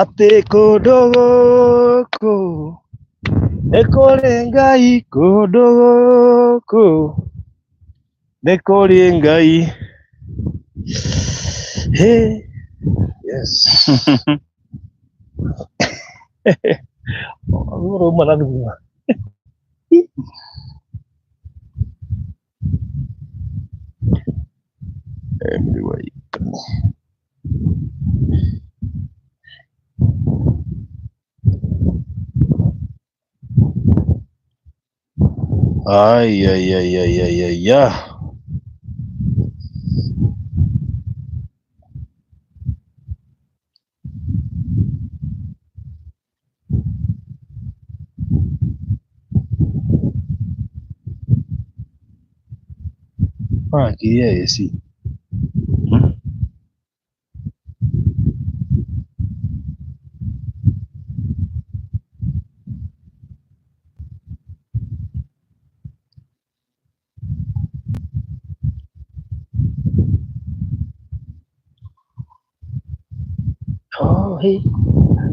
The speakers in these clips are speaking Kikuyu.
Atĩ kũndũ gũkũ nĩ kũrĩ Ngai, kũndũ gũkũ nĩ kũrĩ Ngai. Hey, yes. Ũrauma na thutha. Everywhere. Ay, ay, ay, ay, ay, ay, ay. Ah, queria esse. Oh, hey.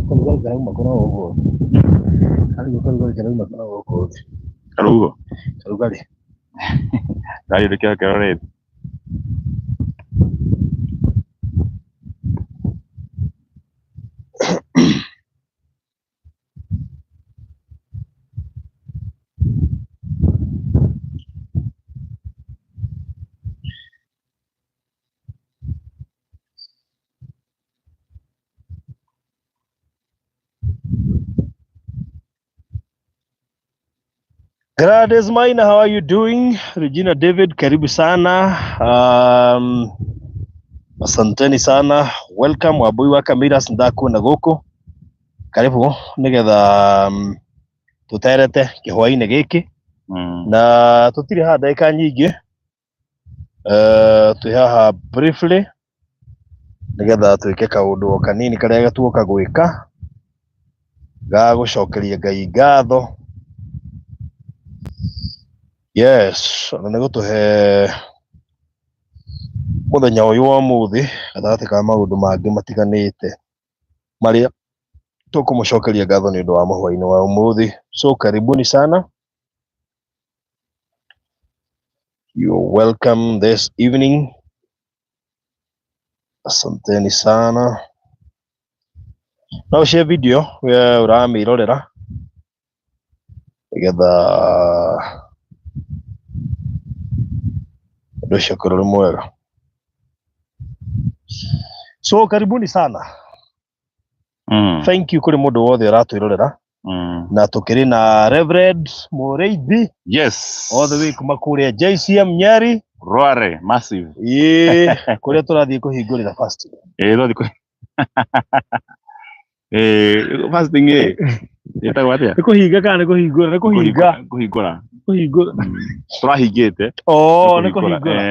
Karugarĩ karauma kũna gũkũ. Karĩu karugarĩ karauma kũna gũkũ thĩ. Karugo. Karugarĩ. Ngari nĩkĩo kĩrorete. Gladys Maina, how are you doing? Regina David, karibu sana. Asanteni sana. Welcome Wambui wa Kamiras ndakuona gũkũ. Karibu nigetha tũterete kĩhwainĩ gĩkĩ. Na tũtirĩ haha ndagĩka nyingĩ. Twĩ haha briefly nigetha twĩke kaũndũ o kanini karĩa tuoka gwĩka ga gũcokeria Ngai ngatho. Yes, ona nĩ gũtũhe mũthenya ũyũ wa ũmũthĩ gatagatĩ ka maũndũ mangĩ matiganĩte marĩa tũkũmũcokeria ngatho nĩ ũndũ wa mũhwainĩ wa ũmũthĩ. So karibuni sana. You're welcome this evening. Asanteni sana. No share video we ũramĩrorera nĩgetha ũndũ ũcio ũkorwo ũrĩ mwega. So karibuni sana. Thank you kũrĩ mũndũ wothe ũratwĩrorera. Na tũkĩrĩ na Reverend Mũrĩithi. Yes. All the way kuma kũrĩa JCM Nyeri. Rware massive. Ĩĩ, kũrĩa tũrathiĩ kũhingũrĩra fasting. Ĩĩ, tũrathiĩ Ĩĩ, fasting ĩ. Ĩtagwo atĩa? Nĩ kũhinga kana nĩ kũhingũra? Nĩ kũhinga. Kũhingũra. Kũhingũra. Tũrahingĩte. Oh, nĩ kũhingũra.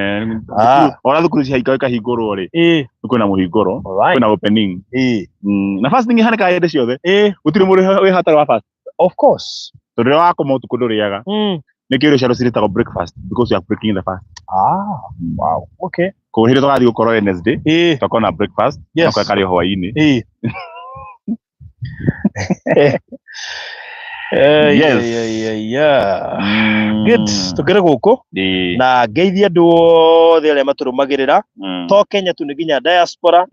Ona thukuru ciahinga ikahingũrwo rĩ. Ĩĩ. Kwĩna mũhingũro. Alright. Kwĩna opening. Ĩĩ. Na fasting ĩhanĩkaga hĩndĩ ciothe. Ĩĩ. Gũtirĩ mũndũ wĩ hatarĩ wa fast. Of course. Tondũ rĩrĩa wakoma ũtukũ ndũrĩaga. Nĩkĩo irio cia rũcinĩ ciĩtagwo breakfast because you are breaking the fast. Ah, wow. Okay. Koguo hĩndĩ tũgathiĩ gũkorwo Wednesday, Ĩĩ. tũgakorwo na breakfast, Yes. na karĩ hwaĩ-inĩ. Ĩĩ. Yes. Yeah, yeah, yeah, yeah. Good. Tũkĩrĩ gũkũ Ĩĩ. na ngeithie andũ othe arĩa matũrũmagĩrĩra to Kenya tu nĩ nginya diaspora.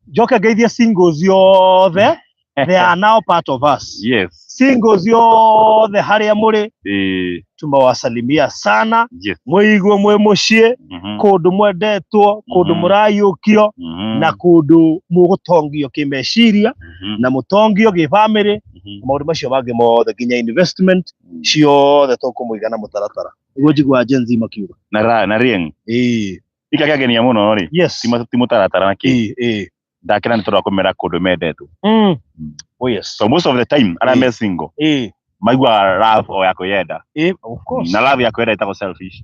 Njoke ngeithie singles yothe, they are now part of us. Yes. Singles yothe harĩa mũrĩ Ĩĩ. tumewasalimia sana. Yes. Mwĩigue mwĩ mũciĩ kũndũ mwendetwo, kũndũ mũrayũkio na kũndũ mũgũtongio kĩmeciria na mũtongio gĩbamĩrĩ maũndũ macio mangĩ mothe nginya investment ciothe tũkũmũiga na mũtaratara nĩguo njiguaga Gen Z makiuga. Na ra, na rieng. Ĩĩ. Gĩkĩ kĩangenia mũno rĩ. Yes. Ti mũtaratara na kĩ. Ĩĩ, ĩĩ. Ndakena nĩ tondũ wa kũmera kũndũ mendetwo. Oh yes. So most of the time arĩa Ĩĩ. me single Ĩĩ. maiguaga love o ya kwĩyenda. Ĩĩ, of course. Na love ya kwĩyenda ĩtagwo selfish.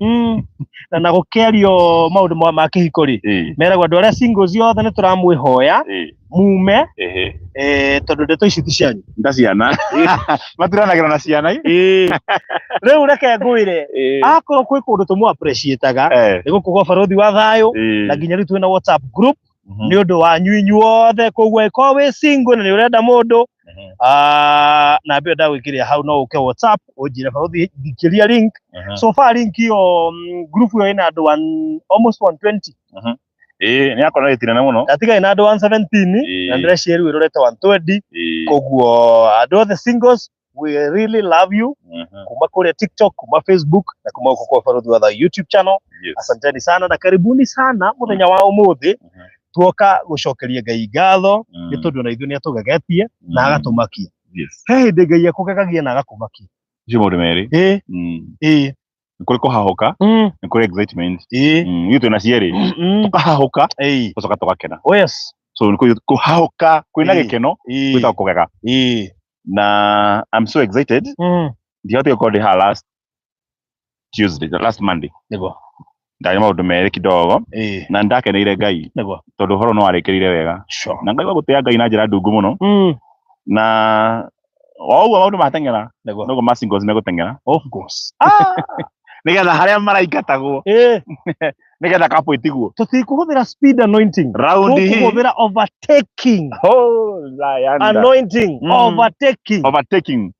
Na gũkĩario maũndũ ma kĩhiko rĩ, Ĩĩ. meragwo andũ arĩa singles othe nĩ tũramwĩhoya Ĩĩ. mume, Ĩhĩ. tondũ ndeto ici ti cianyu. Nda ciana. Maturanagĩra na ciana. Ĩĩ. Rĩu reke ngwĩre, Ĩĩ. akorwo kwĩ kũndũ tũmũ appreciate-aga, Eh. nĩ gũkũ gwa Barũthi wa Thayũ, Ĩĩ. na nginya rĩu twĩna WhatsApp group. Nĩ ũndũ wanyu inyuothe. Koguo ĩkorwo wĩ single na nĩ ũrenda mũndũ, namba ĩyo ndagwĩkĩrĩra hau, no ũke WhatsApp ũnjĩre, "Barũthi, thikĩria link." So far link ĩyo, group ĩyo ĩna andũ almost 120. Ĩĩ, nĩ yakorwo ĩtinene mũno. Ndatiga ĩna andũ 117 na ndĩreciria rĩu ĩrorete 120. Koguo andũ othe singles, we really love you, kuma kũrĩa TikTok, kuma Facebook na kuma gũkũ kwa Barũthi wa Thayũ YouTube channel. Asanteni sana na karibuni sana. Mũthenya wa ũmũthĩ tuoka gũcokeria Ngai ngatho nĩ tondũ ona ithuĩ nĩ atũgegetie na agatũmakia. He hĩndĩ Ngai akũgegagia na agakũmakia. Icio maũndũ merĩ. Ĩĩ. Nĩ kũrĩ kũhahũka, nĩ kũrĩ excitement. Ithuĩ twĩna cierĩ, tũkahahũka, tũgacoka tũgakena. Oh yes. So nĩ kũrĩ kũhahũka kwĩna gĩkeno, gwĩtagwo kũgega. Na I'm so excited. Ndihotire gũkorwo ndĩ haha last Tuesday, last Monday. Ndarĩ maũndũ merĩ kidogo na nĩndakeneire Ngai tondũ ũhoro no warĩkĩrire wega. Na Ngai wa gũtĩa Ngai na njĩra ndungu mũno. Na o ũguo maũndũ mateng'era, noguo ma singles megũteng'era. Of course. Nĩgetha harĩa maraingatagwo, nĩgetha kapo ĩtigwo. Tũtikũhũthĩra speed anointing. Round hii. Tũkũhũthĩra overtaking Oh, Layanda. anointing. Overtaking. Overtaking.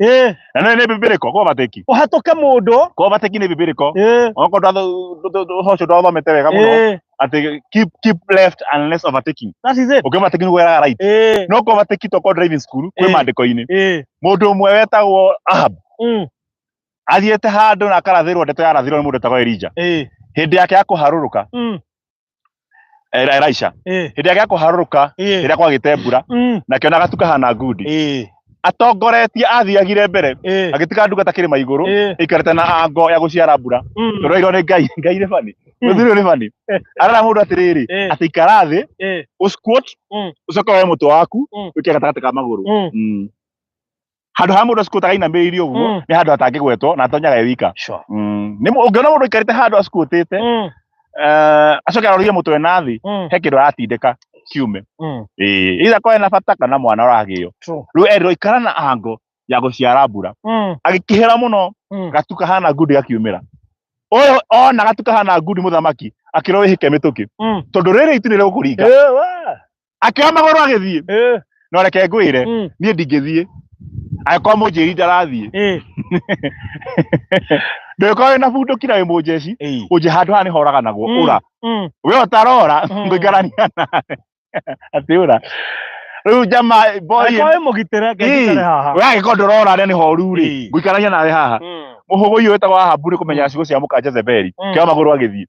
Na nĩ biblical kũ overtake. Ũhatũke mũndũ. Kũ overtake nĩ biblical. Okorwo ũhoro ũcio ndwathomete wega mũno, atĩ keep left unless overtaking. That is it. Ũkĩ overtake nĩ gweraga right. No kũ overtake to driving school kwĩ maandĩko-inĩ. Mũndũ ũmwe wetagwo Ahab athiĩte handũ na akarathĩrwo ndeto yarathirwo nĩ mũndũ wetagwo Elijah. Hĩndĩ yake ya kũharũrũka, Elisha, hĩndĩ yake ya kũharũrũka, rĩrĩa kwagĩte mbura, na akĩona gatu kahana ngundi, atongoretie athiagire mbere, agĩtiga ndungata kĩrĩma igũrũ ĩikarĩte na ango ya gũciara mbura, tondũ erwo nĩ Ngai. Ngai nĩ bani, mũthuri ũyũ nĩ bani, arera mũndũ atĩrĩrĩ, atĩ ikara thĩ, ũsquat, ũcoke woe mũtwe waku wĩkĩre gatagatĩ ka magũrũ. Handũ ha mũndũ asquat againamĩrĩire ũguo, nĩ handũ atangĩgwetwo na atonyaga e wika. Nĩ ũngĩona mũndũ aikarĩte handũ asquatĩte, acoke arorie mũtwe na thĩ, he kĩndũ aratindĩka kiume. Ĩĩ, either korwo ena bata kana mwana ũragĩo. Rĩu erirwo ikara na ango ya gũciara mbura, agĩkĩhĩra mũno, gatu kahana ngundi gakiumĩra. Ũyũ ona gatu kahana ngundi, mũthamaki akĩrwo wĩhĩke mĩtũkĩ, tondũ rĩrĩ itu nĩ rĩgũkũringa. Akĩoya magũrũ agĩthiĩ. No reke ngwĩre, niĩ ndingĩthiĩ angĩkorwo mũnjĩri ndarathiĩ. Ndũgĩkorwo wĩna bunduki na wĩ mũnjeci, ũnje handũ haha nĩ horaganagwo. Ũra we ũtarora, ngũikarania nawe atĩ ũra rĩu jama boy. Angĩkorwo wĩ mũgitĩre, ngĩikare haha. We angĩkorwo ndũrora arĩa nĩ horu rĩ, ngũikarania nawe haha. Mũhũgũ ũyũ wĩtagwo Ahabu nĩ kũmenya ciugo cia mũka Jezebeli, kĩoya magũrũ agĩthiĩ,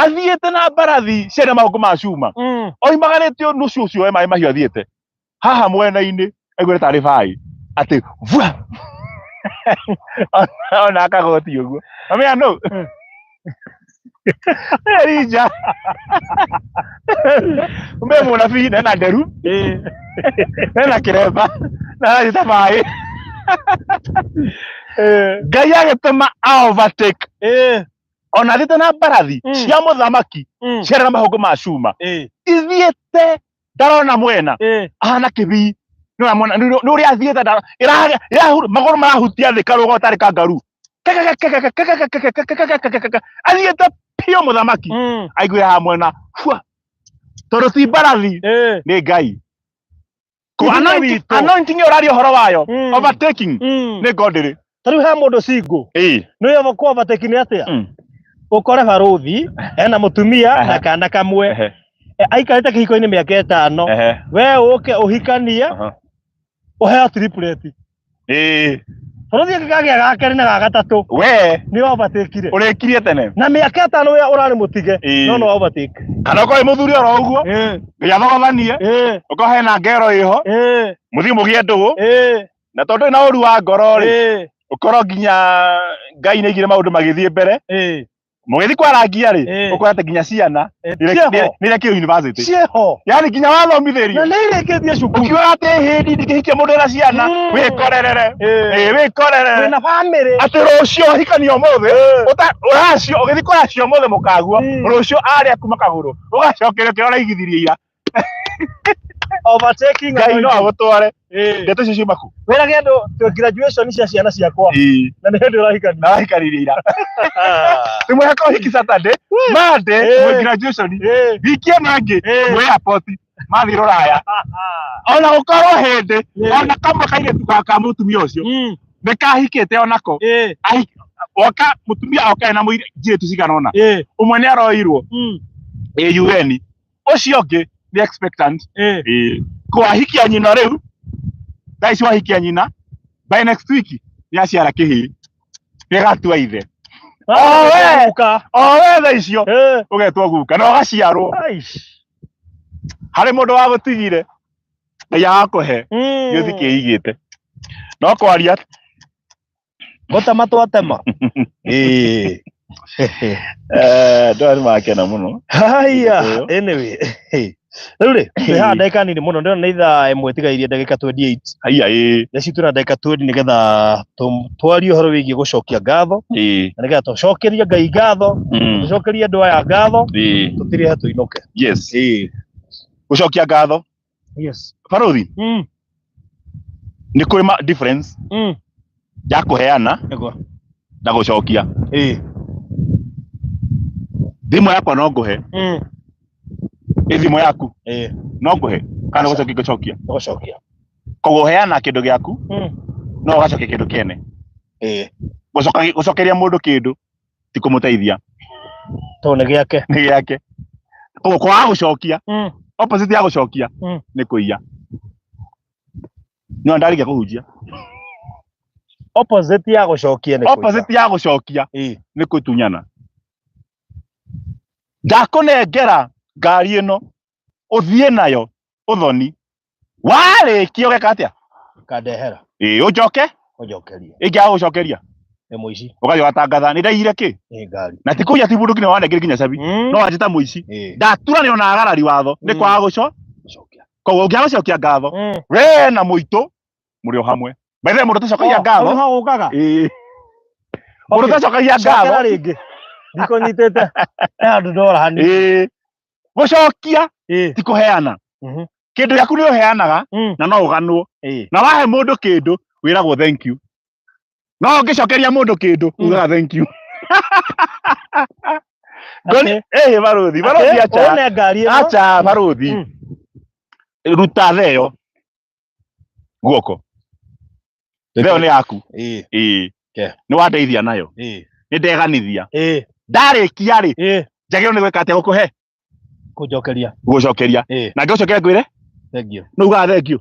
athiĩte na mbarathi ciarĩ na mahũngũ ma cuma, oimagarĩte nusu ũcio we maĩ mahiũ, athiĩte haha mwena-inĩ aiguĩte tarĩ baĩ atĩ vua, ona akagoti ũguo amenya no Elija mbe mũnabii nena nderu, nena kĩremba na arathiĩ maĩ. Ngai agĩtũma a overtake ona athiĩte na mbarathi cia mũthamaki ciarĩ na mahũngũ ma cuma, ithiĩte ndarona mwena, ahana kĩbii. Nĩ ũrĩa athiĩte magũrũ marahutia thĩ, karũgo tarĩ kangaroo, athiĩte piũ. Mũthamaki aiguire haha mwena fua, tondũ ti mbarathi, nĩ Ngai. Hinya witũ. Anointing ĩyo ũraria ũhoro wayo, overtaking, nĩ God rĩ. Ta rĩu he mũndũ single, nĩ kũ overtake nĩ atĩa? Ũkore barũthi ena mũtumia na kana kamwe, aikarĩte kĩhiko-inĩ mĩaka 5, we ũke ũhikanie, ũheo triplet. Barũthi angĩkagĩa ga kerĩ na ga gatatũ, We nĩ overtakeire. Ũrĩkirie tene. Na mĩaka 5 we ũrarĩ mũtige, no no overtake. Kana ũkorwo wĩ mũthuri oro ũguo, Ngai athogothanie, ũkorwo hena ngero ĩho, mũthiĩ mũgĩe ndũgũ, na tondũ wĩna ũru wa ngoro rĩ, ũkorwo nginya Ngai nĩ aigire maũndũ magĩthiĩ mbere, mũgĩthiĩ kwarangia rĩ, ũkora atĩ nginya ciana Ciĩho. nĩ irekio university, Ciĩho. Yani nginya wathomithĩrio Na nĩ irĩkĩtie cukuru. Ũkiuga atĩ hĩndĩ ndingĩhikia mũndũ wĩna ciana, wĩkorerere. Ĩĩ, wĩkorerere. Wĩna famĩlĩ. Atĩ rũciũ ũhikania ũmũthĩ, ũracio ũgĩthiĩ kũracio ũmũthĩ mũkaguo, rũciũ arĩa kuma kagũrũ ũgacokeria kĩrĩa ũraigithirie ira. Overtaking Ngai no anointing. agũtware. Ndeto icio ciuma kũ? Wĩrage andũ twĩ graduation cia ciana ciakwa Ĩĩ. na nĩ hĩndĩ ũrahikania. Na wahikanirie ira. Nĩ mũhaka ũhiki Saturday, Monday, mwĩ graduation. Wiki ĩno ĩngĩ, mwĩ airport, mathiĩ rũraya. Ona gũkorwo hĩndĩ, ona kamwe kairĩtu ka mũtumia ũcio, nĩ kahikĩte onako. Oka mũtumia oka ena mũirĩtu cigana ũna. Ũmwe nĩ aroirwo ĩ UN, ũcio ũngĩ nĩ expectant. Ĩĩ. Kwahikia nyina rĩu, thaa ici wahikia nyina, by next week nĩ aciara kĩhĩĩ, gĩgatua ithe. O we. Guka. O we thaa icio ũgetwo guka na ũgaciarwo. Harĩ mũndũ wagũtigire, Ngai agakũhe gĩũthi kĩigĩte. No kwaria Gũtema twatema. Ĩĩ. Andũ aya nĩ makena mũno. Haya, anyway. Rĩu rĩ, twĩ haha ndagĩka nini mũno, ndĩrona nĩ ithaa ĩmwe ĩtigairie ndagĩka 28. Haiya ĩĩ. Thaa ici twĩna ndagĩka 20 nĩgetha twarie ũhoro wĩgiĩ gũcokia ngatho, Ĩĩ. na nĩgetha tũcokerie Ngai ngatho, tũcokerie andũ aya ngatho, Ĩĩ. tũtirĩhe tũinũke. Yes. Gũcokia ngatho. Yes. Barothi, nĩ kũrĩ ma difference ya kũheana Nĩguo. na gũcokia. Ĩĩ. Thimũ yakwa no ngũhe, ĩ thimũ yaku Ĩĩ. no ngũhe kana Aca. gũcokia ngũcokia. Gũcokia. Koguo ũheana kĩndũ gĩaku no ũgacokia kĩndũ kĩene. Ĩĩ. Gũcokeria mũndũ kĩndũ ti kũmũteithia, Tondũ nĩ gĩake. nĩ gĩake. Koguo kwaga gũcokia, opposite ya gũcokia nĩ kũiya. No ndarĩkia kũhunjia. Opposite ya gũcokia nĩ kũiya. Opposite ya gũcokia Ĩĩ. nĩ kũtunyana. Ndakũnengera ngari ĩno ũthiĩ nayo ũthoni, warĩkia ũgeka atĩa? Kandehera. Ĩĩ, ũnjoke Ũnjokerie. Ingĩaga gũcokeria Nĩ mũici. ũgathiĩ ũgatangatha nĩ ndaiyire kĩ, Nĩ ngari. na ti kũiya, ti bunduki nĩ wanengire nginya cabi, no wanjĩta mũici. Ndaturanĩrwo na agarari watho nĩ kwaga gũco Gũcokia. Koguo ũngĩaga gũcokia ngatho, we na mũitũ mũrĩ o hamwe. By the way, mũndũ ũtacokagia ngatho, Hau nĩho ũkaga. Ĩĩ. Mũndũ ũtacokagia Cokera ngatho rĩngĩ. Ndikũnyitĩte. He handũ ndora hanini. Ĩĩ. Gũcokia ti kũheana. Kĩndũ gĩaku nĩ ũheanaga na no ũganwo. Na wahe mũndũ kĩndũ wĩragwo thank you, no ũngĩcokeria mũndũ kĩndũ ugaga thank you. Ngoni ĩhĩ barũthi, barũthi acha. Ũne ngari ĩno. Acha barũthi. Ruta theo guoko, theo nĩ yaku. Ĩĩ. Ĩĩ. Okay. Nĩ wandeithia nayo. Ĩĩ. Nĩ ndeganithia. Ĩĩ. Ndarĩkia rĩ, Ĩĩ. njagĩrĩirwo nĩ gwĩka atĩa? Gũkũhe? Kũnjokeria. Gũcokeria. Ĩĩ. Na ngĩgũcokeria ngwĩre Thank you. nĩ ugaga thank you.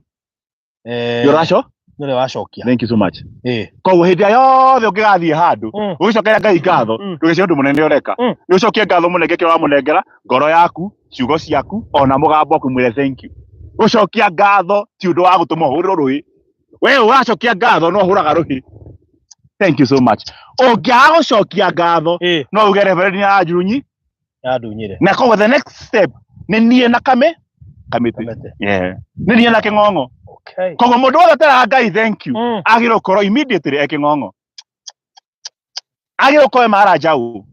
Eh, Ũraco nĩ ũrĩa wacokia. Thank you so much. Ĩĩ. Koguo hĩndĩ ĩrĩa yothe ũngĩgathiĩ handũ ũgĩcokeria Ngai ngatho, ndũgecirie ũndũ mũnene ũreka. Nĩ ũcokie ngatho mũnenge kĩrĩa wamũnengera, ngoro yaku, ciugo ciaku, ona mũgambo waku, mwĩre thank you. Gũcokia ngatho ti ũndũ wa gũtũma ũhũrĩrwo rũhĩ. We ũracokia ngatho no ũhũraga rũhĩ. Thank you so much. Ũngĩaga gũcokia ngatho, no uge reverend nĩ aranjurunyi Yandunyire. Na koguo the next step nĩ niĩ na kamĩtĩ. Kamĩtĩ. Yeah. Nĩ niĩ na kĩng'ong'o. Okay. Koguo mũndũ wothe ũteraga Ngai thank you agĩrĩirwo gũkorwo immediately e kĩng'ong'o, agĩrĩirwo gũkorwo e maranjau,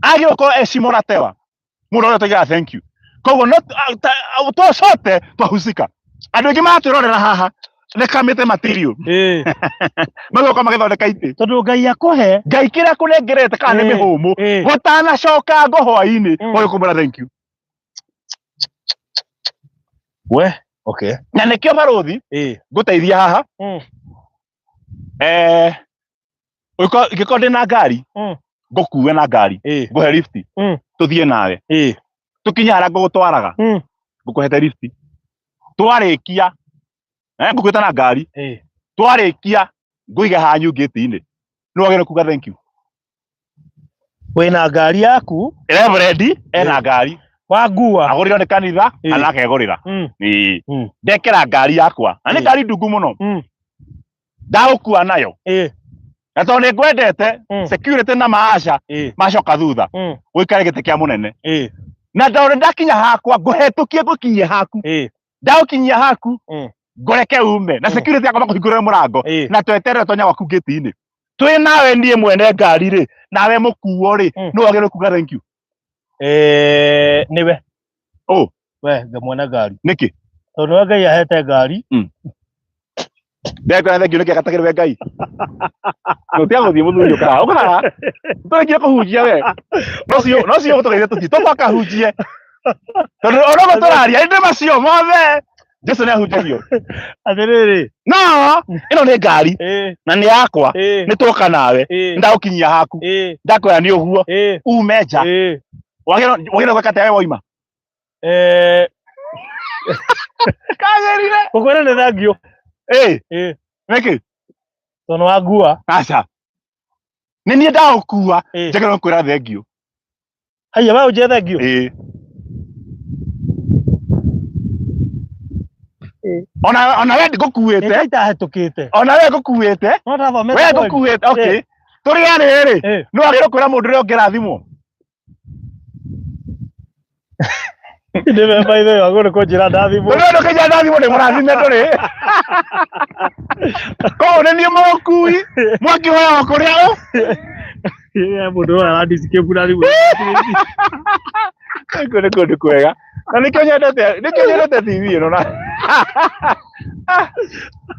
agĩrĩirwo gũkorwo e cimoratewa, mũndũ wothe ũtaigaga thank you. Koguo no sote twahusika. Andũ aingĩ maratwĩrorera haha nĩ kamĩtĩ material magoka magĩthondeka itĩ. Tondũ Ngai akũhe. Ngai kĩrĩa akũnengerete kana nĩ mĩhũmũ, gũtanacoka ngo hwainĩ, ũyũ kũmwĩra thank you. We. Okay. Na nĩkĩo barũthi ngũteithia haha. Ingĩkorwo ndĩna ngari, ngũkue na ngari, ngũhe lift, tũthiĩ nawe, tũkinye harĩa ngũgũtwaraga, ngũkũhete lift. Twarĩkia, ngũkuĩte na ngari, twarĩkia ngũige hanyu ngĩti-inĩ, nĩ wagĩrĩirwo kuga thank you. Wĩna ngari yaku. Reverend ena ngari. Wangua. Agũrĩrwo nĩ kanitha kana akegũrĩra. Ĩĩ. Ndekĩra ngari yakwa na nĩ ngari ndungu mũno, ndagũkua nayo, na tondũ nĩ ngwendete, security na maasha macoka thutha, ũikare gĩtĩ kĩa mũnene, na tondũ ndakinya hakwa ngũhetũkie ngũkinyie haku, ndagũkinyia haku, ngũreke ume na security yakwa makũhingũrĩre mũrango, na tweterere tonya gwaku ngĩti-inĩ twĩ nawe. Niĩ mwene ngari rĩ, nawe mũkuo rĩ, nĩ wagĩrĩirwo kuga thank you. Nĩwe. Oh. We ngamwena ngari. Nĩkĩ? Tondũ nĩwe Ngai ahete ngari. Ndekora thengiũ nĩkĩ agatagĩrwo we Ngai. Nũtia gũthiĩ mũthuri ũkaha. Ũkaha. Tũrĩkie kũhunjia we. No cio no cio gũtũgeithia tũthiĩ. Tũcoka hunjie. Tondũ ona ũguo tũraria ĩndĩ macio mothe Jesu nĩ ahunjagio. Atĩrĩrĩ. No ĩno nĩ ngari na nĩ yakwa. Nĩ twoka nawe. Ndagũkinyia haku. Ndakwĩra nĩ ũguo. Ume nja. Wagĩrĩirwo gwĩka atĩa we woima? Kagĩrire. Gũkwĩra nĩ thengiũ. Nĩkĩ? Tondũ wangua. Aca. Nĩ niĩ ndagũkua. Njagĩrĩirwo kwĩra thengiũ. Haiya, we ũnjĩre thengiũ? Ĩĩ. Ona we ngũkuĩte. Nĩ itahĩtũkĩte. Ona we ngũkuĩte. No ndathomete. We ngũkuĩte. Okay. Tũrĩ erĩ rĩ. Nĩ wagĩrĩirwo kwĩra mũndũ ũrĩa ũngĩ rathimwo. Nĩ we by the way wagĩrĩirwo kũnjĩra ndathimwo. Tondũ ndũkĩnjĩra ndathimwo ndĩ mũrathime ndũrĩ. Koguo nĩ niĩ mũkui mwakĩhoya o kũrĩa ũ. Mũndũ ũyũ arandisikebu na thimũ. Gũkũ nĩ kũndũ kwega. Na nĩkĩo nyendete nĩkĩo nyendete TV ĩno na.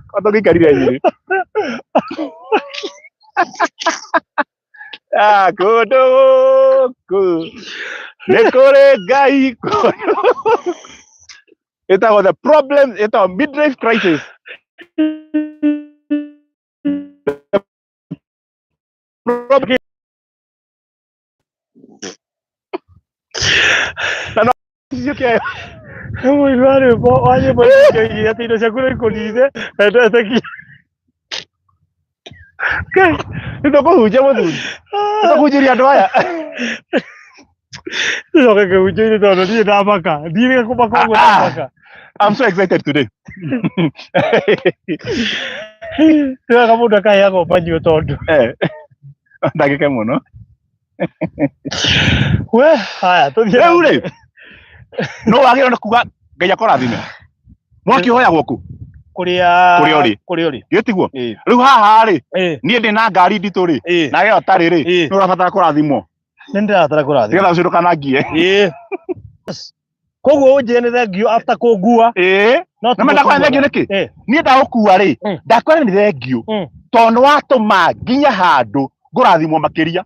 Ko tũngĩikarire nyĩrĩ. Ah, kũndũ gũkũ nĩ kũrĩ Ngai kũndũ ĩtagwo the problem ĩtagwo midlife crisis. Problem na no ciũke Mũini wa rwĩmbo wa nyĩmbo icio oigire atĩ indo ciaku no ikũnine na ndwetĩkia. Nĩ tũkũhunjia mũthuri, nĩ tũkũhunjĩria andũ aya. Tũcoke kĩhunjio-inĩ tondũ niĩ ndamaka. Ndiĩrĩga kũmaka ũguo ndamaka. I'm so excited today. Nĩ wega mũndũ akaheagwo manyuo tondũ. Ndagĩke mũno. We, haya tũthiĩ. Rĩu rĩ, no wagĩrĩirwo nĩ kuga Ngai akũrathime. Mwaki ũhoyagwo kũ? Kũrĩa Kũrĩa ũrĩ. Kũrĩa ũrĩ. Githĩ tiguo? Ĩĩ. Rĩu haha rĩ, Ĩĩ. niĩ ndĩ na ngari nditũ rĩ, Ĩĩ. na we ũtarĩ rĩ, Ĩĩ. nĩ ũrabatara kũrathimwo. Nĩ ndĩrabatara kũrathimwo. Nĩgetha ũcio ndũkanangie. Ĩĩ. Koguo ũnjĩre nĩ thengiũ after kũngua. Ĩĩ. No Na ndakwĩra thengiũ nĩkĩ? Ĩĩ. Niĩ ndagũkua rĩ, ndakwĩra nĩ thengiũ. Tondũ nĩ watũma nginya handũ ngũrathimwo makĩria.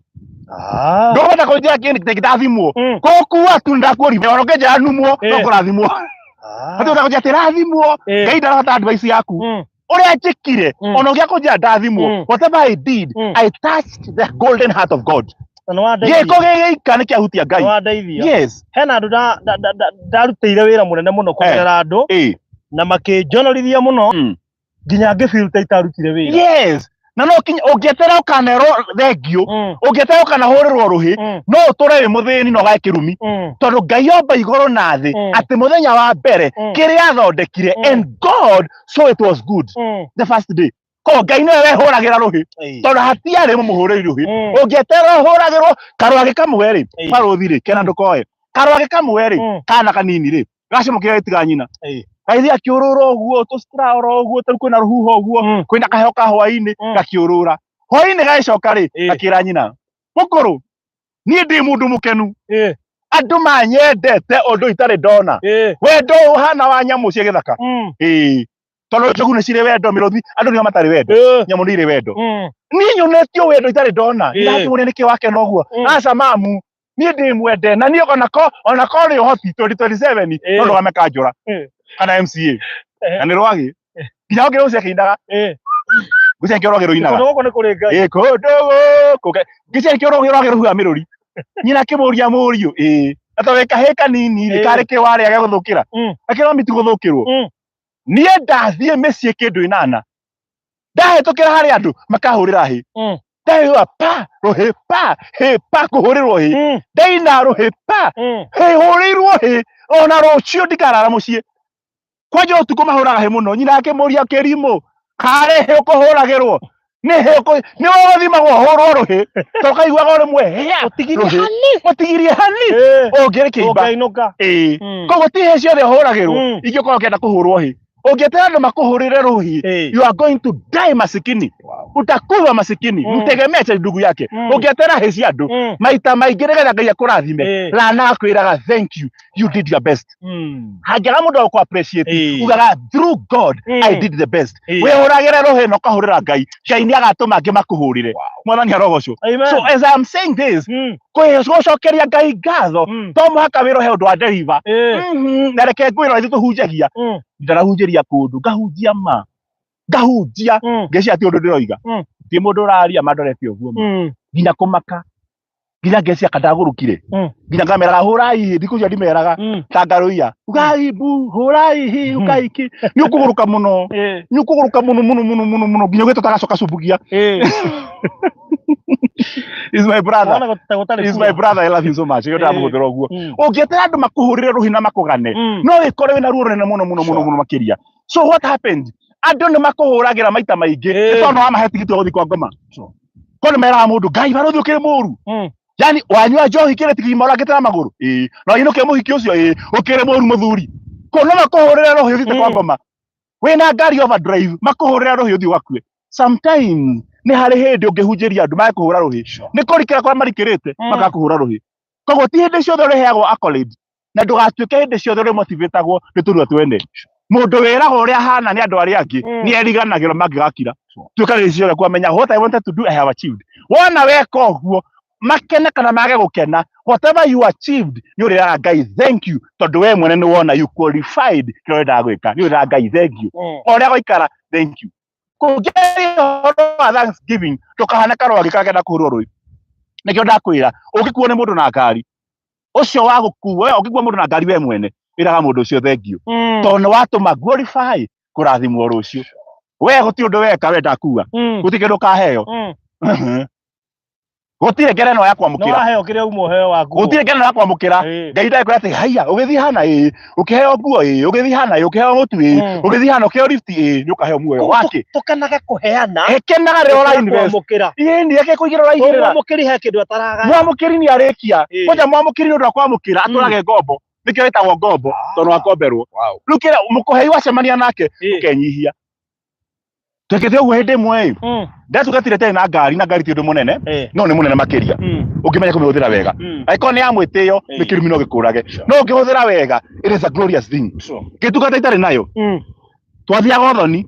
Ah. Ndũkwenda kũnjĩra kĩndũ ndathimwo. Kũkua tu ndakuorithia. Ona ũngĩnjĩra numwo, no ngũrathimwo. Ah. Hatirĩ ũndũ atĩ rathimwo. Ngai ndarahota advice yaku. Ũrĩa njĩkire, ona ũngĩakũnjĩra ndathimwo, whatever I did, I touched the golden heart of God. Na nĩ wandeithia. Gĩko gĩgĩika nĩ kĩahutia Ngai. Nĩ wandeithia. Yes. Hena andũ ndarutĩire wĩra mũnene mũno kũgerera andũ na makĩnjonorithia mũno nginya ngĩ feel ta itarutire wĩra. Yes. Na no kinya ũngĩeterera ũkanerwo thengiũ, ũngĩeterera ũkanahũrĩrwo rũhĩ, no ũtũre wĩ mũthĩni na ũgae kĩrumi. Tondũ Ngai omba igũrũ na thĩ atĩ mũthenya wa mbere kĩrĩa athondekire, and God saw it was good the first day. Koguo Ngai nĩwe wehũragĩra rũhĩ tondũ hatiarĩ mũmũhũrĩri rũhĩ. Ũngĩeterera ũhũragĩrwo karwagĩ kamwe rĩ, barũthi rĩ, kena ndũkoe karwagĩ kamwe rĩ, kana kanini rĩ, gacamũkĩra gĩtiga nyina. Gagĩthiĩ gakĩũrũra ũguo, tũcitira oro ũguo, tarĩu kwĩna rũhuho ũguo, kwĩna kaheho ka hwaĩ-inĩ, gakĩũrũra. Hwaĩ-inĩ gagĩcoka rĩ, gakĩra nyina, mũkũrũ, niĩ ndĩ mũndũ mũkenu. Andũ manyendete ũndũ itarĩ ndona. Wendo ũhana wa nyamũ cia gĩthaka. Tondũ njogu nĩ cirĩ wendo, mĩrũthi, andũ nĩo matarĩ wendo. Nyamũ nĩ irĩ wendo. Niĩ nyonetio wendo itarĩ ndona. Ndakĩmũria nĩkĩ wakena ũguo. Aca mamu, niĩ ndĩ mwende na niĩ onako nĩ ũhoti 2027 no ndũgame kanjũra kana MCA na nĩ rwagĩ nginya ũngĩ rũcio akĩinaga ngũcia kĩo rwagĩ rũinaga. Kũndũ gũkũ nĩ kũrĩ Ngai. Ĩ kũndũ gũkũ ngĩcia kĩo rwagĩ rwagĩ rũhuha mĩrũri. Nyina akĩmũria mũriũ ĩ na tondũ wĩ kahĩĩ kanini rĩ karĩ kĩ warĩa gagũthũkĩra akĩrwo miti gũthũkĩrwo. Niĩ ndathiĩ mĩciĩ kĩndũ ĩnana ndahĩtũkĩra harĩ andũ makahũrĩra hĩ. Ndaigua pa rũhĩ pa hĩ pa kũhũrĩrwo hĩ. Ndaina rũhĩ pa hĩ hũrĩirwo hĩ ona rũciũ ndikarara mũciĩ. Kwanja ũtukũ mahũraga hĩ mũno. Nyina akĩmũria kĩrimũ karĩ hĩ ũkũhũragĩrwo nĩ hĩ nĩ we ũthimagwo hũrwo rũhĩ to kaiguaga o rĩmwe hĩa Ũtigirie hani. Ũtigirie hani. Ũngĩrĩ kĩimba. Ũngĩinũka. Ĩĩ. Koguo ti hĩ ciothe ũhũragĩrwo. Ingĩkorwo ũkĩenda kũhũrwo hĩ. Ũngĩetera andũ makũhũrĩre rũhi, you are going to die masikini. Utakuwa masikini. Mtegemee cha ndugu yake. Ũngĩetera hĩ cia andũ maita maingĩ nĩgetha Ngai akũrathime, rana akwĩraga thank you, you did your best. Hangĩaga mũndũ wa gũkũ appreciate, ugaga through God I did the best. Wĩhũragĩre rũhĩ na ũkahũrĩra Ngai, Ngai nĩ agatũma angĩ makũhũrĩre. Mwathani arogocwo. So as I am saying this, gũcokeria Ngai ngatho to mũhaka wĩra ũhe ũndũ wa deliver. Na reke ngwĩra, ithuĩ tũhunjagia, ndarahunjĩria kũndũ, ngahunjia ma, ngahunjia ngeciria ti ũndũ ndĩroiga, ti mũndũ ũraria mandorete ũguo ma, nginya kũmaka, nginya ngeciria ka ndagũrũkire, nginya ngameraga hũrai hĩ, thikũ icio ndimeraga ta ngarũiya, ugai mbu, hũrai hĩ, ugai kĩ, nĩ ũkũgũrũka mũno, nĩ ũkũgũrũka mũno mũno mũno mũno mũno nginya ũgĩtwo ta gacoka cumbugia. Is my brother. Wona gũtarĩ Is my kura. brother, I love him so much. Iyo ndamũhũthĩra ũguo. Ũngĩetera andũ makũhũrĩre rũhi na makũgane, no wĩkore wĩna ruo rũnene mũno mũno mũno mũno makĩria. So what happened, andũ nĩ makũhũragĩra maita maingĩ nĩ tondũ wamahe tigiti wa gũthiĩ kwa ngoma. Ko nĩ meraga mũndũ Ngai barũthi ũkĩrĩ mũru, yani wanyua njohi kĩrĩ tigima ũrangĩte na magũrũ, ĩĩ, na wainũkia mũhiki ũcio, ĩĩ, ũkĩrĩ mũru mũthuri. Ko no makũhũrĩre rũhĩ ũthiĩte kwa ngoma, wĩna ngari overdrive, makũhũrĩre rũhĩ ũthiĩ ũgakue. Sometimes nĩ harĩ hĩndĩ ũngĩhunjĩria andũ mage kũhũra rũhĩ, nĩ kũrikĩra kũrĩa marikĩrĩte, makakũhũra rũhĩ. Koguo ti hĩndĩ ciothe ũrĩheagwo accolade, na ndũgatuĩke hĩndĩ ciothe ũrĩ motivatagwo nĩ tũnua twene. Mũndũ wĩragwo ũrĩa ahana nĩ andũ arĩa angĩ nĩ eriganagĩrwo mangĩgakira. Tuĩka gĩcicio gĩaku, amenya what I wanted to do I have achieved. Wona weka ũguo, makene kana mage gũkena, whatever you achieved, nĩ ũrĩraga Ngai thank you, tondũ we mwene nĩ wona you qualified kĩrĩa ũrendaga gwĩka. Nĩ ũrĩraga Ngai thank you, o ũrĩa gwaikara, thank you. Kũngĩaria ũhoro wa thanksgiving, ndũkahane karwagĩ karĩa kũhũrwo rũĩ. Nĩkĩo ndakwĩra, ũngĩkuo nĩ mũndũ na ngari ũcio wa gũkuo, we ũngĩkua mũndũ na ngari, we mwene ĩraga mũndũ ũcio thank you, tondũ nĩ watũma glorify kũrathimwo rũciũ. We gũtirĩ ũndũ weka, we ndakua, gũtirĩ kĩndũ ũkaheo, gũtirĩ ngerenwa ya No kwamũkĩra. Waheo kĩrĩa uma ũheo waku. Gũtirĩ ngerenwa ya kwamũkĩra. Ngai ndakwĩra atĩ haiya ũgĩthiĩ hana, ĩĩ, ũkĩheo nguo, ĩĩ, ũgĩthiĩ hana, ĩĩ, ũkĩheo mũtu, ĩĩ, ũgĩthiĩ hana ũkĩheo lift, ĩĩ, nĩ ũkaheo muoyo wake. Tũkenage kũheana. Kenaga rĩrĩa ũra invest. Kwamũkĩra. Ĩĩ, nĩ reke kũigĩrĩra ũraigĩrĩra. Mwamũkĩri he kĩndũ ataragaya. Mwamũkĩri nĩ arĩkia. Kwanja mwamũkĩri nĩ ũndũ wa kwamũkĩra atũrage ngombo, nĩkĩo ĩtagwo ngombo, tondũ wakomberwo. Rĩu kĩrĩa mũkũhei wacemania nake, ũkenyihia. Twekĩte ũguo hĩndĩ ĩmwe ĩ, ndatungatire tene na ngari, na ngari ti ũndũ mũnene, no nĩ mũnene makĩria ũngĩmenya kũmĩhũthĩra wega. Angĩkorwo nĩ ya mwĩtĩo, nĩ kĩrumi no gĩkũrage, no ũngĩhũthĩra wega, it is a glorious thing. Ngĩtungata itarĩ nayo, twathiaga ũthoni,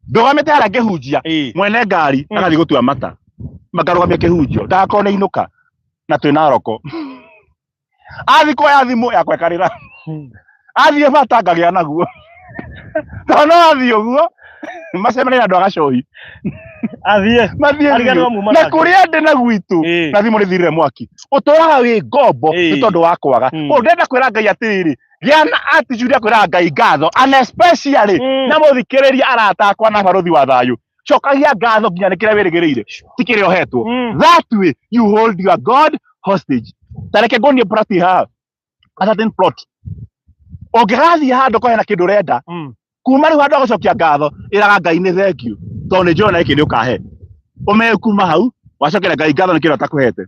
ndũgamĩte harĩa ngĩhunjia, mwene ngari agathiĩ gũtua mata, makarũgamia kĩhunjio ndagakorwo nĩ inũka na twĩna roko. Athiĩ kuoya thimũ yakwa ĩkarĩra, athiĩ bata ngagĩa naguo, tondũ no athiĩ ũguo macemanie na andũ a gacohi. Athiĩ. Mathiĩ Ariganĩrwo biũ. muma Na nake. kũrĩa ndĩ na gwitũ, na thimũ nĩ thirire mwaki. Ũtũraga wĩ ngombo nĩ tondũ wa kwaga. Koguo ndĩrenda kwĩra Ngai atĩrĩrĩ, gĩa na attitude ya kwĩraga Ngai ngatho, and especially na mũthikĩrĩria, arata akwa na barũthi wa thayũ, cokagia ngatho nginya nĩ kĩrĩa wĩrĩgĩrĩire, ti kĩrĩa ũhetwo. That way you hold your God hostage. Ta reke nguonie practice haha, a certain plot. Ũngĩgathiĩ handũ ko hena kĩndũ ũrenda, kuma rĩu handũ ha gũcokia ngatho, ĩraga Ngai nĩ thank you, tondũ nĩ njũĩ ona gĩkĩ nĩ ũkahe. Ũmenye kuma hau wacokera Ngai ngatho nĩ kĩrĩa ũtakũhete,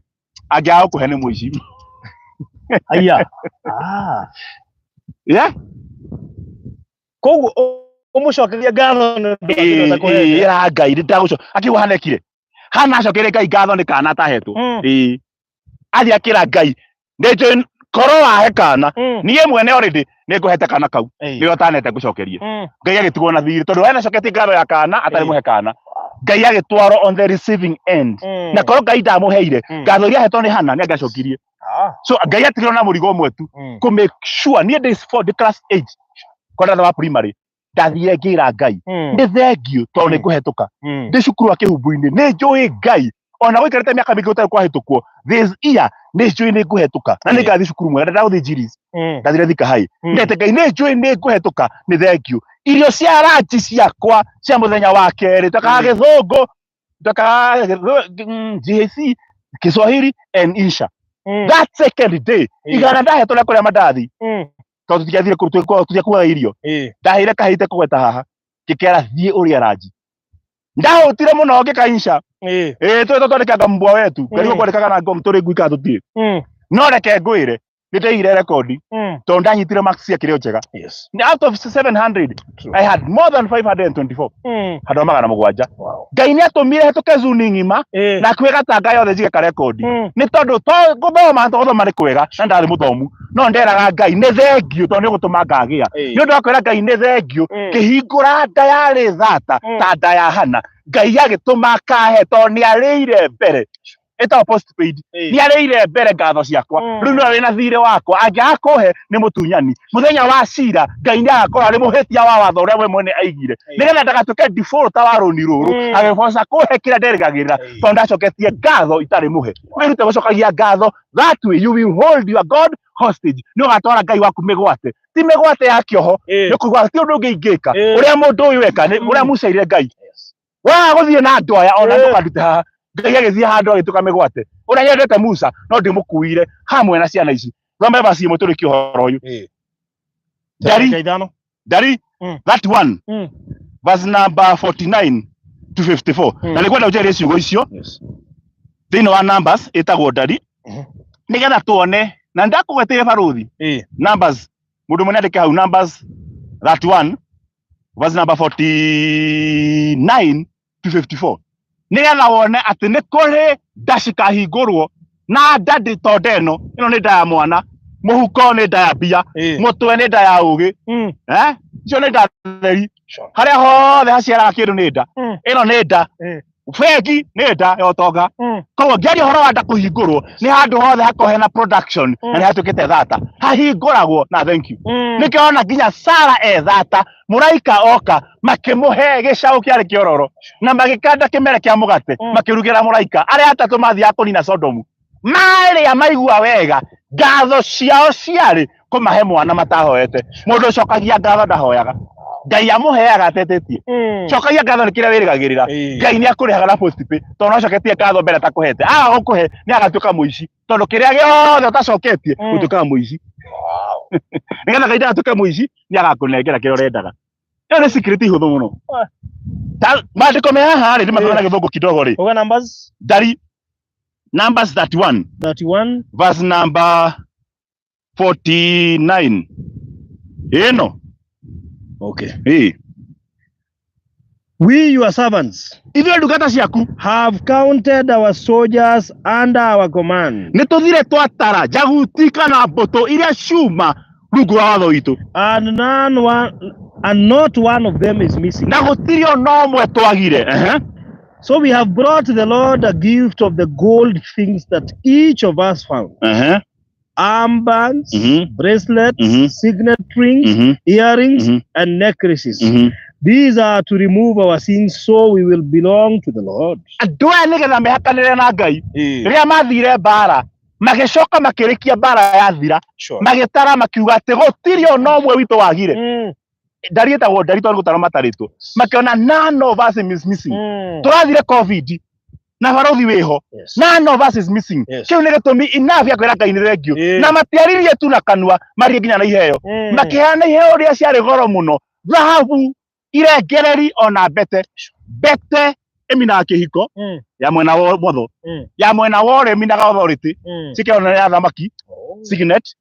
angĩaga gũkũhe nĩ mũici. Aya. Ah. Yeah? Koguo ũmũcokerie ngatho nĩ ũndũ wa kĩndũ atakũhete. Ĩra Ngai nĩ ndagũco akiuga hanekire hana acokeire Ngai ngatho nĩ kana atahetwo. Ĩĩ, athiĩ akĩra Ngai nĩ njũĩ korwo wahe kana, niĩ mwene already nĩ ngũhete kana kau, nĩwe ũtanete ngũcokerie. Ngai agĩtigwo na thirĩ tondũ we nacoketie ngatho ya kana atarĩ mũhe kana. Ngai agĩtwarwo on the receiving end, na korwo Ngai ndamũheire, ngatho iria ahetwo nĩ Hana nĩ angĩacokirie. So Ngai atigirwo na mũrigo ũmwe tu, kũ make sure niĩ ndĩ four, ndĩ class 8 kwenda wa primary, ndathire ngĩra Ngai nĩ thengiũ tondũ nĩ ngũhetũka. Ndĩ cukuru wa kĩhumbu-inĩ, nĩ njũĩ Ngai ona gũikarĩte mĩaka mĩingĩ gũtarĩ kwahĩtũkwo, this year nĩ njũĩ nĩ ngũhetũka na nĩ ngathiĩ cukuru mwega. Ndendaga gũthiĩ Jiris, ndathire Thika High. Ndete Ngai nĩ njũĩ nĩ ngũhetũka, nĩ thengiũ. Irio cia ranji ciakwa cia mũthenya wa kerĩ, twekaga gĩthũngũ, twekaga GAC, Kiswahili and Insha. That second day, igana ndahetwo rĩa kũrĩa mandathi, tondũ tũtiathire tũtiakuaga irio, ndaheire kahĩte kũgweta haha, ngĩkera thiĩ ũrĩe ranji. Ndahũtire mũno ngĩka insha. Ĩĩ, tũrĩ twandĩkaga mbwa wetu ngarigwo kwandĩkaga na ngom tũrĩ ngui kana tũtirĩ. No reke ngwĩre, Nĩ ndaigire rekondi tondũ ndanyitire marks cia kĩrĩo njega. Out of 700, I had more than 524, handũ ha 700. Ngai nĩ atũmire hetũke zuni ng'ima na kwĩ gatanga yothe njige karekondi, nĩ tondũ to gũthoma, to gũthoma nĩ kwega na ndarĩ mũthomu, no nderaga Ngai nĩ thengiũ tondũ nĩ ũgũtũma ngagĩa. Nĩ ũndũ wa kwĩra Ngai nĩ thengiũ, kĩhingũra nda yarĩ thata ta nda ya Hana. Ngai agĩtũma kahe tondũ nĩ arĩire mbere, ĩtagwo postpaid. Nĩ arĩire mbere ngatho ciakwa. Rĩu nĩwe wĩna thirĩ wakwa, angĩaga kũhe nĩ mũtunyani. Mũthenya wa cira Ngai nĩ agakorwo arĩ mũhĩtia wa watho ũrĩa we mwene aigire, nĩgetha ndagatuĩke defaulter wa rũni rũrũ, agĩboca kũhe kĩrĩa nderĩgagĩrĩra, tondũ ndacoketie ngatho itarĩ mũhe. Wĩrute gũcokagia ngatho. That way you will hold your God hostage. Nĩ ũgatwara Ngai waku mĩgwate, ti mĩgwate ya kĩoho, nĩ kũigua ti ũndũ ũngĩ ingĩka. Ũrĩa mũndũ ũyũ eka nĩ ũrĩa Musa aire Ngai, waga gũthiĩ na andũ aya ona ndũkandute haha. Ngai agĩthiĩ handũ agĩtuĩka mĩgwate. Ũrĩa nyendete Musa no ndĩmũkuire hamwe na ciana ici. Thome verse ĩmwe tũrĩkie ũhoro ũyũ. Ndari. Ndagĩka 5. Ndari that one, verse number 49 to 54. Na nĩngwenda ũnjarĩrie ciugo icio thĩinĩ wa Numbers, ĩtagwo Ndari, nĩgetha tuone na ndakũgweteire barũthi. Numbers, mũndũ mũnene andĩke hau, Numbers 31 verse number 49 to 54, nĩgetha wone atĩ nĩ kũrĩ nda cikahingũrwo na nda ndĩ to nda ĩno. Ĩno nĩ nda ya mwana, mũhuko nĩ nda ya mbia, mũtwe nĩ nda ya ũgĩ. Eh, icio nĩ nda theri. Harĩa hothe haciaraga kĩndũ nĩ nda. Ĩno nĩ nda. Bengi nĩ nda ya ũtonga. Koguo ngĩaria ũhoro wa nda kũhingũrwo, nĩ handũ hothe hakorwo hena production na nĩ hatuĩkĩte thata, hahingũragwo na thank you. Nĩkĩo ona nginya Sara e thata, mũraika oka makĩmũhe gĩcaũ kĩarĩ kĩororo na magĩkanda kĩmere kĩa mũgate, makĩrugĩra mũraika. Arĩa atatũ mathiaga kũnina Sodomu marĩa maigua wega, ngatho ciao ciarĩ kũmahe mwana matahoete. Mũndũ ũcokagia ngatho ndahoyaga, Ngai amũheaga atetĩtie. Cokagia ngatho nĩ kĩrĩa wĩrĩgagĩrĩra. Ngai nĩ akũrĩhaga na postpay tondũ no acoketie ngatho mbere atakũhete. Aga gũkũhe nĩ agatuĩka mũici, tondũ kĩrĩa gĩothe ũtacoketie ũtuĩkaga mũici. Nĩgetha Ngai ndagatuĩke mũici, nĩ agakũnengera kĩrĩa ũrendaga. Ĩyo nĩ secret hũthũ mũno. Ta maandĩko me haha rĩ, nĩ na gĩthũngũ kidogo rĩ. Uga Numbers? Ndari, Numbers 31. 31. Verse number 49 ĩno. Ĩ. We, your servants, Ithuĩ ndungata ciaku, have counted our soldiers under our command, nĩ tũthire twatara njaguti kana mbũtũ iria ciuma rungu rwa watho witũ, and none one and not one of them is missing. Na gũtirĩ ona ũmwe twagire. Ehe. So we have brought the Lord a gift of the gold things that each of us found: armbands, bracelets, signet rings, earrings, and necklaces. These are to remove our sins so we will belong to the Lord. Andũ aya nĩgetha mehakanĩre na Ngai, rĩrĩa mathire mbara magĩcoka makĩrĩkia mbara yathira, magĩtara makiuga atĩ gũtirĩ ona ũmwe witũ wagire. Ndari, ĩtagwo ndari tondũ gũtara matarĩtwo, makĩona none of us is missing. Tũrathire COVID na barothi wĩho, none of us is missing. Kĩu nĩ gĩtũmi enough ya kwĩra Ngai nĩ thengiũ. Na matiaririe tu na kanua, marie nginya na iheo. Makĩheana iheo iria ciarĩ goro mũno, thahabu, irengereri, ona mbete. Mbete ĩminaga kĩhiko ya mwena wa ũmotho, ya mwena wa ũrĩo ĩminaga authority. Cikoragwo na ya thamaki signet,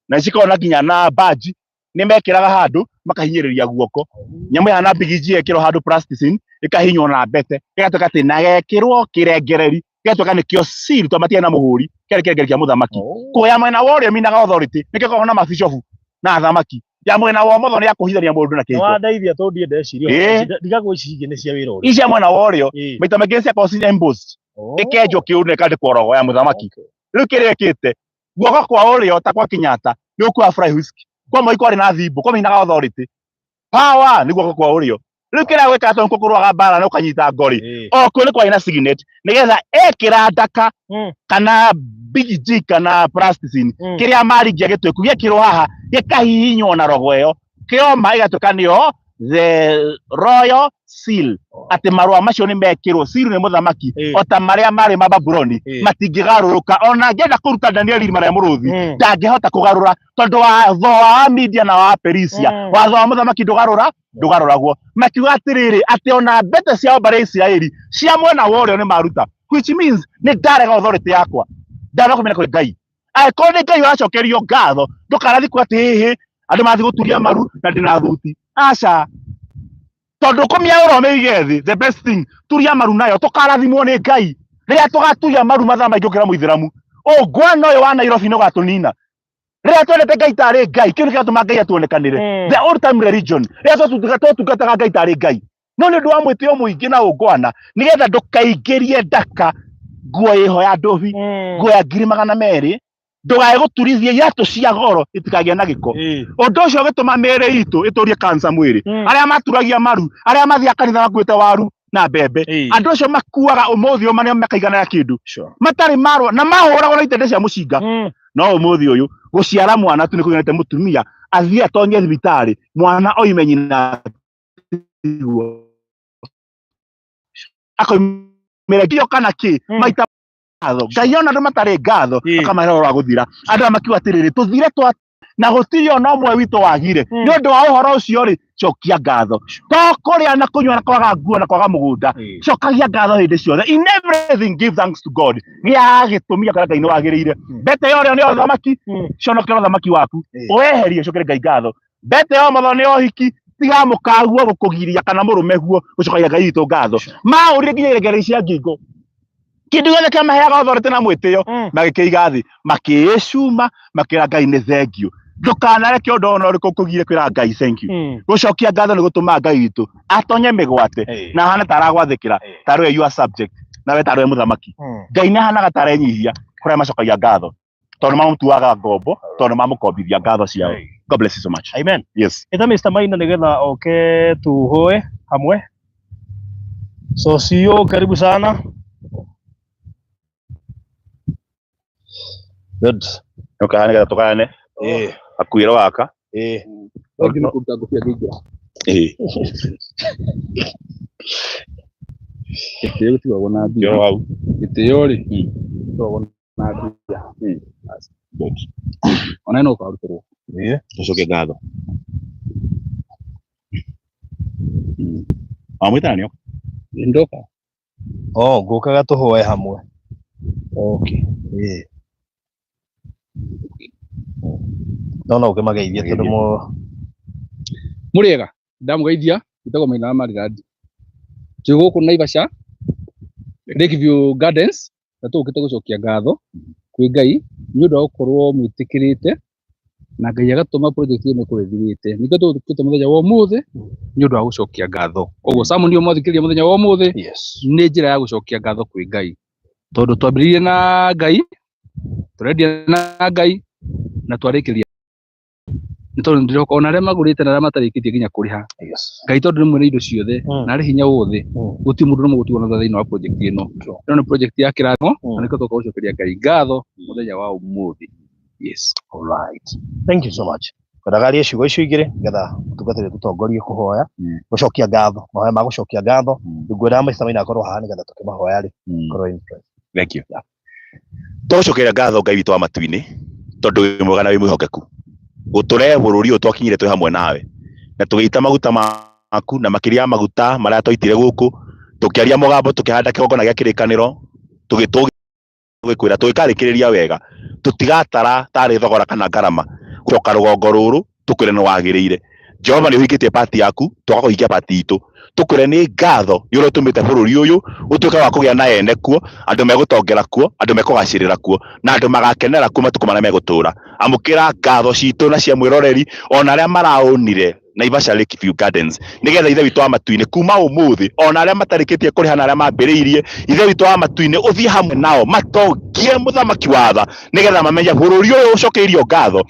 na cikoragwo na nginya na badge nĩ mekĩraga handũ makahinyĩrĩria guoko. Nyamũ ĩhana bigiji yekĩrwo handũ plasticine, ĩkahinywo na mbete, ĩgatuĩka atĩ na gekĩrwo kĩrengereri, gĩgatuĩka nĩkĩo seal, tondũ matiarĩ na mũhũri, kĩarĩ kĩrengereri kĩa mũthamaki. Kũo ya mwena wa ũrĩo ĩminaga authority, nĩkĩo koragwo na mabicobu na athamaki. Ya mwena wa ũmotho nĩ ya kũhithania mũndũ na kĩhiko. Wandeithia tondũ ndiĩ ndeciria. Ndigagwo ici ingĩ nĩ cia wĩra ũrĩkũ. Ici cia mwena wa ũrĩo maita maingĩ ciakoragwo ci embossed, ĩkenjwo kĩũndũ na ĩkandĩkwo rogo ya mũthamaki. Rĩu kĩrĩa ĩkĩte guoko kwa ũrĩo ta kwa Kenyatta nĩ ũkuoya fly whisk, kwa Moi kwarĩ na thimbo, kwa minaga authority power nĩ guoko kwa ũrĩo. Rĩu kĩrĩa gwĩka tondũ nĩkuo kũrũaga mbara na ũkanyita ngori, o kuo nĩ kwarĩ na signet, nĩgetha ekĩra ndaka kana big G kana plasticine, kĩrĩa maringia gĩtuĩku gĩekĩrwo haha gĩkahihinywo na rogo ĩyo kĩoma, ĩgatuĩka nĩyo the royal seal, atĩ marũa macio nĩ mekĩrwo seal nĩ mũthamaki, o ta marĩa marĩ ma Babuloni, matingĩgarũrũka. Ona angĩenda kũruta Danieli irima rĩa mũrũthi, ndangĩhota kũgarũra, tondũ watho wa Media na wa Perisia, watho wa mũthamaki ndũgarũra ndũgarũragwo. Makiuga atĩrĩrĩ, atĩ ona mbete cia mbarĩ ya Isiraeli cia mwena wa ũrĩo nĩ maruta, which means nĩ ndarega authority yakwa, ndarega kũmenya kwĩ Ngai. Angĩkorwo nĩ Ngai ũracokerio ngatho, ndũkanathi kuga atĩ hĩhĩ andũ marathiĩ gũturia maru na ndĩna thuti. Aca, tondũ kũmĩaũra ũmĩige thĩ, the best thing, turia maru nayo, tũkarathimwo nĩ Ngai rĩrĩa tũgaturia maru mathaa maingĩ gũkĩra mũithĩramu. Ũngwana ũyũ wa Nairobi nĩ ũgatũnina. Rĩrĩa twendete Ngai tarĩ Ngai, kĩu nĩkĩo gĩatũma Ngai atuonekanĩre. The old time religion, rĩrĩa twatungataga Ngai tarĩ Ngai, no nĩ ũndũ wa mwĩtĩo mũingĩ na ũngwana, nĩgetha ndũkaingĩrie ndaka nguo ĩho ya ndũbi, nguo ya 200,000, ndũgae gũturithia iratũ cia goro itikagĩe na gĩko. Ũndũ ũcio ũgĩtũma mĩĩrĩ itũ ĩtũrie cancer mwĩrĩ. Arĩa maturagia maru, arĩa mathiaga kanitha makuĩte waru na mbembe, andũ acio makuaga ũmũthĩ ũyũ marĩa mĩaka igana ya kĩndũ matarĩ marwa na mahũragwo na itende cia mũcinga. No ũmũthĩ ũyũ gũciara mwana tu nĩ kũgenete mũtumia athiĩ atonye thibitarĩ, mwana oime nyina tiguo akoimĩra ngio kana kĩ maita ngatho. Ngai ona andũ matarĩ ngatho akamahe ũhoro wa gũthira. Andũ aya makiuga atĩrĩrĩ, tũthire twa na gũtirĩ ona ũmwe witũ wagire. Nĩ ũndũ wa ũhoro ũcio rĩ, cokia ngatho. To kũrĩa na kũnyua na kwaga nguo na kwaga mũgũnda, cokagia ngatho hĩndĩ ciothe. In everything give thanks to God. Gĩa gĩtũmi gĩa kwĩra Ngai nĩ wagĩrĩire. Mbete ya ũrĩo nĩ ya ũthamaki, conokera ũthamaki waku, ũweherie ũcokere Ngai ngatho. Mbete ya ũmotho nĩ ya ũhiki, tiga mũkaguo gũkũgiria kana mũrũme guo gũcokagia Ngai witũ ngatho. Maũrire nginya irengereri cia ngingo, kĩndũ gĩothe kĩamaheaga authority na mwĩtĩo, magĩkĩiga thĩ, makĩĩcuma, makĩra Ngai nĩ thengiũ. Ndũkanareke ũndũ ona ũrĩkũ ũkũgirie kwĩra Ngai thank you. Gũcokia ngatho nĩ gũtũmaga Ngai witũ atonye mĩgwate na ahane ta aragwathĩkĩra, tarĩ we your subject na we tarĩ we mũthamaki. Ngai nĩ ahanaga ta arenyihia kũrĩa macokagia ngatho, tondũ mamũtuaga ngombo, tondũ mamũkombithia ngatho ciao. God bless you so much. Amen. Yes. Ĩta Mr. Maina nĩgetha oke tuhoe hamwe. So CEO, karibu sana. Good. Nũkaha nĩgetha tũgayane gakuĩro gaka. Thengiũ nĩ kũruta ngũbia ngĩingĩra. Gĩtĩo gĩtigagwo na mbia. Kĩoro hau. Gĩtĩo rĩ, gĩtigagwo na mbia. Good. Ona no ũkarutĩrwo. Tũcoke ngatho. Wamwĩtana nĩo? Ndoka. Oh, ngũkaga tũhoe hamwe. Okay. No no ũkĩmageithie tondũ mo Mũrĩega, ndamũgeithia, njĩtagwo Maina wa Marirandi. Twĩ gũkũ Naivasha, Lakeview Gardens, na tũgũkĩte gũcokia ngatho kwĩ Ngai nĩ ũndũ wa gũkorwo mwĩtĩkĩrĩte na Ngai agatũma project ĩno ĩkorwo ĩthirĩte. Nĩkĩo tũgũkĩte mũthenya wa ũmũthĩ nĩ ũndũ wa gũcokia ngatho. Koguo sermon ĩyo mwathikĩrĩria mũthenya wa ũmũthĩ nĩ njĩra ya gũcokia ngatho kwĩ Ngai. Tondũ twambĩrĩirie na Ngai, tũrendia na Ngai na twarĩkĩria nĩ tondũ ndĩroka ona arĩa magũrĩte na arĩa matarĩkĩtie nginya kũrĩha. Ngai tondũ nĩ mwene indo ciothe na arĩ hinya wothe, gũtirĩ mũndũ ũrĩa mũgũtigwo na thutha thĩinĩ wa project ĩno. Ĩno nĩ project ya kĩrathimo na nĩkĩo tũgoka gũcokeria Ngai ngatho mũthenya wa ũmũthĩ. Yes. All right. Thank you so much. Kwendaga arie ciugo icio igĩrĩ nĩgetha mũtungatĩri tũtongorie kũhoya, gũcokia ngatho, mahoya ma gũcokia ngatho. Ngwendaga Mr. Maina akorwo haha nĩgetha tũkĩmahoya rĩ, korwo in present. Thank you. Tũgũcokeria ngatho Ngai witũ wa matu-inĩ tondũ wĩ mwega na wĩ mwĩhokeku gũtũrehe bũrũri ũyũ twakinyire twĩ hamwe nawe na tũgĩita maguta maku na makĩria ya maguta marĩa twaitire gũkũ, tũkĩaria mũgambo, tũkĩhanda kĩgongona gĩa kĩrĩkanĩro, tũgĩkwĩra tũgĩkarĩkĩrĩria wega tũtigatara tarĩ thogora kana ngarama gũcoka rũgongo rũrũ tũkwĩre nĩ wagĩrĩire. Jehova nĩ ũhingĩtie pati yaku, twaga kũhingia pati itũ. Tũkwĩre nĩ ngatho nĩ ũrĩa ũtũmĩte bũrũri ũyũ ũtuĩke wa kũgĩa na ene kuo, andũ megũtongera kuo, andũ mekũgacĩrĩra kuo, na andũ magakenera kuo matukũ marĩa megũtũra. Amũkĩra ngatho citũ na cia mwĩroreri ona arĩa maraũnire Naivasha Lake View Gardens, nĩgetha Ithe witũ wa matu-inĩ kuma ũmũthĩ ona arĩa matarĩkĩtie kũrĩha na arĩa mambĩrĩirie, Ithe witũ wa matu-inĩ ũthiĩ hamwe nao matongie mũthamaki wa tha, nĩgetha mamenye bũrũri ũyũ ũcokeirio ngatho.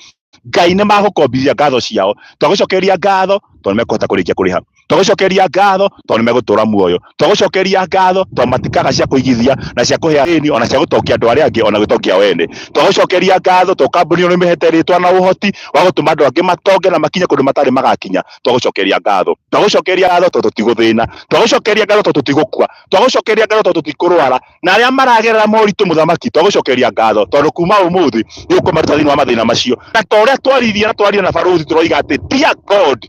Ngai nĩ magũkombithia ngatho ciao. Twagũcokeria ngatho tondũ nĩ mekũhota kũrĩkia kũrĩha. Twagũcokeria ngatho tondũ nĩ megũtũra muoyo. Twagũcokeria ngatho tondũ matikaga cia kũigithia na cia kũhe athĩni ona cia gũtongia andũ arĩa angĩ ona gwĩtongia o ene. Twagũcokeria ngatho tondũ kambuni ĩno nĩ ũmĩhete rĩtwa na ũhoti wa gũtũma andũ angĩ matonge na makinye kũndũ matarĩ magakinya. Twagũcokeria ngatho. Twagũcokeria ngatho tondũ tũtigũthĩna. Twagũcokeria ngatho tondũ tũtigũkua. Twagũcokeria ngatho tondũ tũtikũrwara. Na arĩa maragerera moritũ mũthamaki, twagũcokeria ngatho tondũ kuma ũmũthĩ nĩ ũkũmaruta thĩinĩ wa mathĩna macio. Na ta ũrĩa twaririe na twaria na barũthi tũroiga atĩ dear God,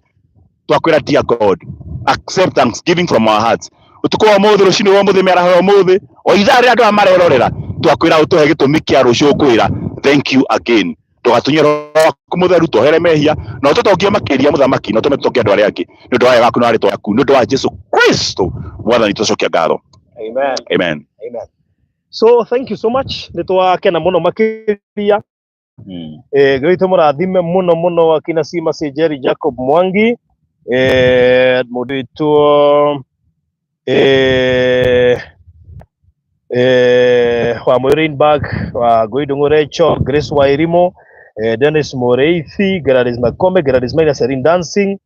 twakwĩra dear God, accept thanksgiving from our hearts. Ũtukũ wa ũmũthĩ, rũcinĩ rwa ũmũthĩ, mĩaraho ya ũmũthĩ, o ithaa rĩrĩa andũ aya marerorera, twakwĩra ũtũhe gĩtũmi kĩa rũciũ gũkwĩra Thank you again. Ndũgatunye roho waku mũtheru, tuohere mehia na ũtũtongie makĩria mũthamaki, na ũtũme tũtongie andũ arĩa angĩ nĩ ũndũ wa wega waku na rĩtwa rĩaku, nĩ ũndũ wa Jesu Kristo mwathani, tũcokia ngatho. Amen. Amen. Amen. So thank you so much, nĩ twakena mũno makĩria. Ngai witũ mũrathime mũno mũno, akina Sima Sejeri, Jacob Mwangi, mũndũ witũ wa Mwĩrĩinberg, wa Ngũi Recho, Grace Wairimu, Dennis Moreithi, Gladys Makome, Gladys Maina, Serene Dancing,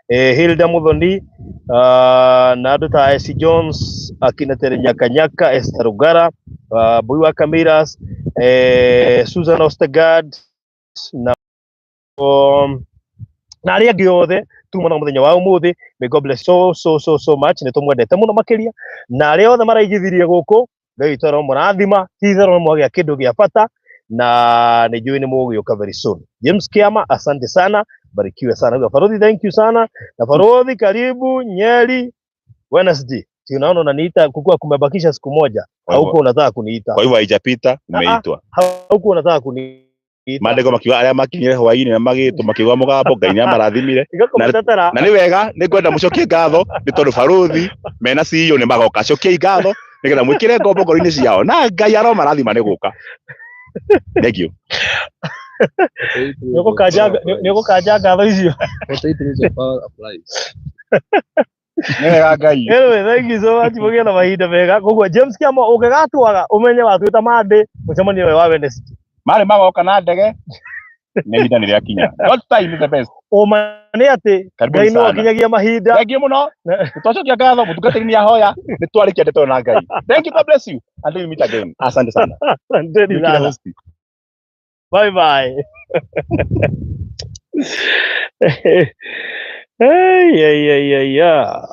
Hilda Muthoni, na andũ ta S Jones, akina Tere Nyakanyaka, Esther Rugara, Bui wa Kamiras, Susan Ostergaard na na arĩa angĩ othe tuma na mũthenya wa ũmũthĩ. May God bless so so so so much. Nĩ tũmwendete mũno makĩria, na arĩa othe maraigithirie gũkũ, Ngai witũ aromũrathima, ti itherũ nĩ mwagĩa kĩndũ gĩa bata, na nĩ njũĩ nĩ mũgũgĩũka very soon. James Kiama, asante sana, barikiwe sana. Uga Farodhi, thank you sana. Na Farodhi, karibu Nyeri Wednesday. Si unaona unaniita kukuwa kumebakisha siku moja, Kwa hivyo- hauko unataka kuniita, Kwa hivyo haijapita, umeitwa. Hauko unataka kuniita. Maandĩko makiuga arĩa makinyire hwaĩ-inĩ na magĩtwo makiuga mũgambo, Ngai nĩ amarathimire. Igakũmũtetera. Na nĩ wega, nĩ ngwenda mũcokie ngatho nĩ tondũ barũthi mena CEO nĩ magoka. Cokiai ngatho nĩgetha mwĩkĩre ngombo ngoro-inĩ ciao, na Ngai aromarathima nĩ gũka. Thank you. Nĩ ũgũkanja ngatho icio. Applies. Nĩ wega Ngai. Anyway, thank you so much, mũgĩe na mahinda mega. Koguo James Kiama, ũngĩgatwaga ũmenye watwĩta Monday, mũcemanio ũyũ wa Wednesday. Marĩ magoka na ndege, nĩ ihinda nĩ rĩakinya. God's time is the best. Ũma nĩ atĩ Karibuni Ngai no sana. akinyagia mahinda. Thank you mũno. Nĩ twacokia ngatho, mũtungatĩri nĩ ahoya, nĩ twarĩkia ndeto na Ngai. Thank you, God bless you. Until we meet again. Asante sana. Asanteni Nĩkĩra sana. host. Bye bye. Hey, yeah.